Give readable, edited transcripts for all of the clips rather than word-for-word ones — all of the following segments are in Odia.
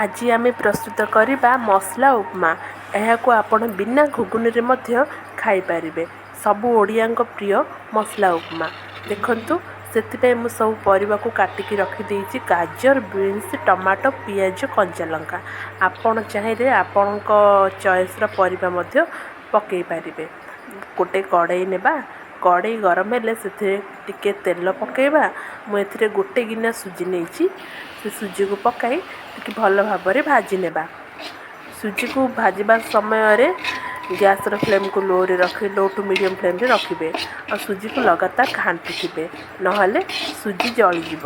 ଆଜି ଆମେ ପ୍ରସ୍ତୁତ କରିବା ମସଲା ଉପମା। ଏହାକୁ ଆପଣ ବିନା ଘୁଗୁନିରେ ମଧ୍ୟ ଖାଇପାରିବେ। ସବୁ ଓଡ଼ିଆଙ୍କ ପ୍ରିୟ ମସଲା ଉପମା। ଦେଖନ୍ତୁ, ସେଥିପାଇଁ ମୁଁ ସବୁ ପରିବାକୁ କାଟିକି ରଖିଦେଇଛି: ଗାଜର, ବିନ୍ସ, ଟମାଟୋ, ପିଆଜ, କଞ୍ଚା ଲଙ୍କା। ଆପଣ ଚାହିଁଲେ ଆପଣଙ୍କ ଚଏସ୍ର ପରିବା ମଧ୍ୟ ପକାଇ ପାରିବେ। ଗୋଟେ କଡ଼େଇ ନେବା। କଡ଼େଇ ଗରମ ହେଲେ ସେଥିରେ ଟିକେ ତେଲ ପକାଇବା। ମୁଁ ଏଥିରେ ଗୋଟେ ଗିନା ସୁଜି ନେଇଛି। ସେ ସୁଜିକୁ ପକାଇ ଟିକେ ଭଲ ଭାବରେ ଭାଜି ନେବା। ସୁଜିକୁ ଭାଜିବା ସମୟରେ ଗ୍ୟାସ୍ର ଫ୍ଲେମ୍କୁ ଲୋରେ ରଖି, ଲୋ ଟୁ ମିଡ଼ିୟମ୍ ଫ୍ଲେମ୍ରେ ରଖିବେ ଆଉ ସୁଜିକୁ ଲଗାତାର ଘାଣ୍ଟୁଥିବେ, ନହେଲେ ସୁଜି ଜଳିଯିବ।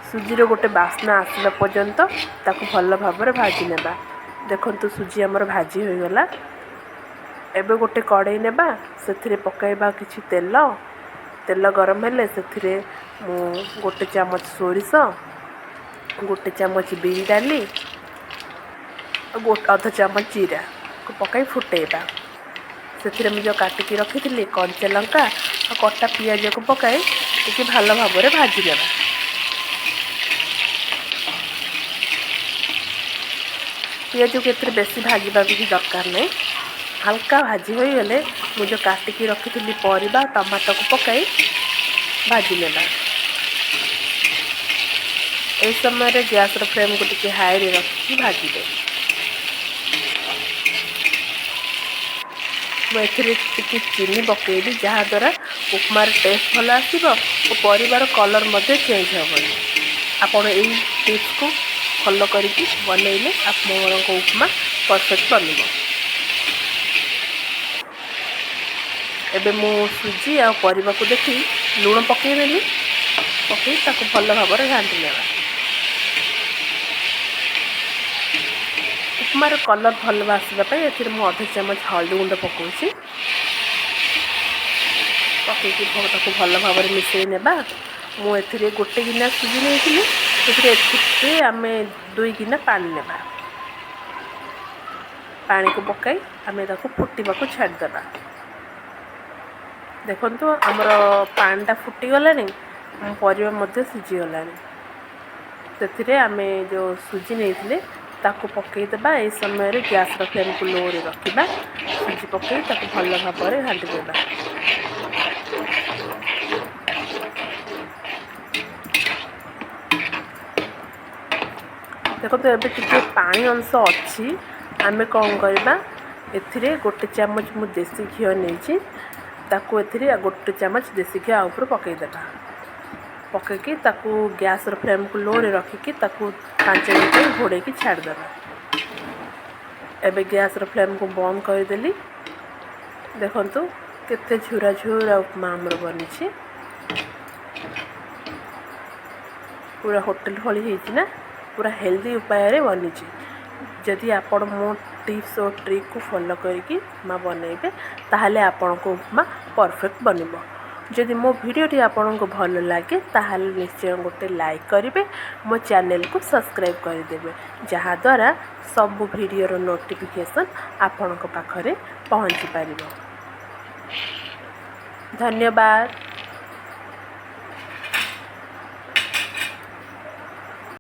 ସୁଜିର ଗୋଟେ ବାସ୍ନା ଆସିଲା ପର୍ଯ୍ୟନ୍ତ ତାକୁ ଭଲ ଭାବରେ ଭାଜି ନେବା। ଦେଖନ୍ତୁ, ସୁଜି ଆମର ଭାଜି ହୋଇଗଲା। ଏବେ ଗୋଟେ କଡ଼େଇ ନେବା, ସେଥିରେ ପକାଇବା କିଛି ତେଲ। ତେଲ ଗରମ ହେଲେ ସେଥିରେ ମୁଁ ଗୋଟେ ଚାମଚ ସୋରିଷ, ଗୋଟେ ଚାମଚ ବିରି ଡାଲି ଆଉ ଅଧ ଚାମଚ ଜିରାକୁ ପକାଇ ଫୁଟେଇବା। ସେଥିରେ ମୁଁ ଯେଉଁ କାଟିକି ରଖିଥିଲି କଞ୍ଚା ଲଙ୍କା ଆଉ କଟା ପିଆଜକୁ ପକାଇ ଟିକେ ଭଲ ଭାବରେ ଭାଜି ନେବା। ପିଆଜକୁ ଏଥିରେ ବେଶୀ ଭାଜିବା କିଛି ଦରକାର ନାହିଁ। ହାଲକା ଭାଜି ହୋଇଗଲେ ମୁଁ ଯେଉଁ କାଟିକି ରଖିଥିଲି ପରିବା, ଟମାଟୋକୁ ପକାଇ ଭାଜି ନେବା। ଏହି ସମୟରେ ଗ୍ୟାସ୍ର ଫ୍ଲେମ୍କୁ ଟିକେ ହାଇରେ ରଖିକି ଭାଜିବେ। ମୁଁ ଏଥିରେ ଟିକେ ଚିନି ପକାଇବି, ଯାହାଦ୍ୱାରା ଉପମାର ଟେଷ୍ଟ ଭଲ ଆସିବ ଓ ପରିବାର କଲର୍ ମଧ୍ୟ ଚେଞ୍ଜ ହେବନି। ଆପଣ ଏଇ ଟିପ୍ସକୁ ଫଲୋ କରିକି ବନେଇଲେ ଆପଣଙ୍କ ଉପମା ପରଫେକ୍ଟ ବନିବ। ଏବେ ମୁଁ ସୁଜି ଆଉ ପରିବାକୁ ଦେଖି ଲୁଣ ପକାଇଦେଲି। ପକାଇ ତାକୁ ଭଲ ଭାବରେ ଘାଣ୍ଟି ନେବା। ଉପମାର କଲର୍ ଭଲ ଆସିବା ପାଇଁ ଏଥିରେ ମୁଁ ଅଧ ଚାମଚ ହଳଦୀ ଗୁଣ୍ଡ ପକାଉଛି। ପକାଇକି ତାକୁ ଭଲ ଭାବରେ ମିଶାଇ ନେବା। ମୁଁ ଏଥିରେ ଗୋଟେ ଗିନା ସୁଜି ନେଇଥିଲି, ସେଥିରେ ଏଥିରେ ଆମେ 2 ଗିନା ପାଣି ନେବା। ପାଣିକୁ ପକାଇ ଆମେ ତାକୁ ଫୁଟିବାକୁ ଛାଡ଼ିଦେବା। ଦେଖନ୍ତୁ, ଆମର ପାଣିଟା ଫୁଟିଗଲାଣି, ପରିବା ମଧ୍ୟ ସିଝିଗଲାଣି। ସେଥିରେ ଆମେ ଯେଉଁ ସୁଜି ନେଇଥିଲେ ତାକୁ ପକାଇଦେବା। ଏହି ସମୟରେ ଗ୍ୟାସ୍ର ଫ୍ଲେମ୍କୁ ଲୋରେ ରଖିବା। ସୁଜି ପକାଇ ତାକୁ ଭଲ ଭାବରେ ଘାଣ୍ଟି ଦେବା। ଦେଖନ୍ତୁ, ଏବେ ଟିକେ ପାଣି ଅଂଶ ଅଛି। ଆମେ କ'ଣ କରିବା? ଏଥିରେ ଗୋଟେ ଚାମଚ ମୁଁ ଦେଶୀ ଘିଅ ନେଇଛି, ତାକୁ ଏଥିରେ ଗୋଟେ ଚାମଚ ଦେଶୀ ଘିଅ ଆଉ ଉପରୁ ପକାଇଦେବା। ପକାଇକି ତାକୁ ଗ୍ୟାସ୍ର ଫ୍ଲେମ୍କୁ ଲୋରେ ରଖିକି ତାକୁ 5 ମିନିଟ୍ ପାଇଁ ଘୋଡ଼େଇକି ଛାଡ଼ିଦେବା। ଏବେ ଗ୍ୟାସ୍ର ଫ୍ଲେମ୍କୁ ବନ୍ଦ କରିଦେଲି। ଦେଖନ୍ତୁ, କେତେ ଝୁରା ଝୁରା ଉପମା ଆମର ବନିଛି। ପୁରା ହୋଟେଲ ଭଳି ହେଇଛି ନା? ପୁରା ହେଲ୍ଦି ଉପାୟରେ ବନିଛି। ଯଦି ଆପଣ ମୋ ଟିପ୍ସ ଓ ଟ୍ରିକ୍କୁ ଫଲୋ କରିକି ଉପମା ବନେଇବେ, ତାହେଲେ ଆପଣଙ୍କ ଉପମା ପରଫେକ୍ଟ ବନିବ। ଯଦି ମୋ ଭିଡ଼ିଓଟି ଆପଣଙ୍କୁ ଭଲ ଲାଗେ, ତାହେଲେ ନିଶ୍ଚୟ ଗୋଟେ ଲାଇକ୍ କରିବେ, ମୋ ଚ୍ୟାନେଲକୁ ସବସ୍କ୍ରାଇବ୍ କରିଦେବେ, ଯାହାଦ୍ୱାରା ସବୁ ଭିଡ଼ିଓର ନୋଟିଫିକେସନ୍ ଆପଣଙ୍କ ପାଖରେ ପହଞ୍ଚି ପାରିବ। ଧନ୍ୟବାଦ।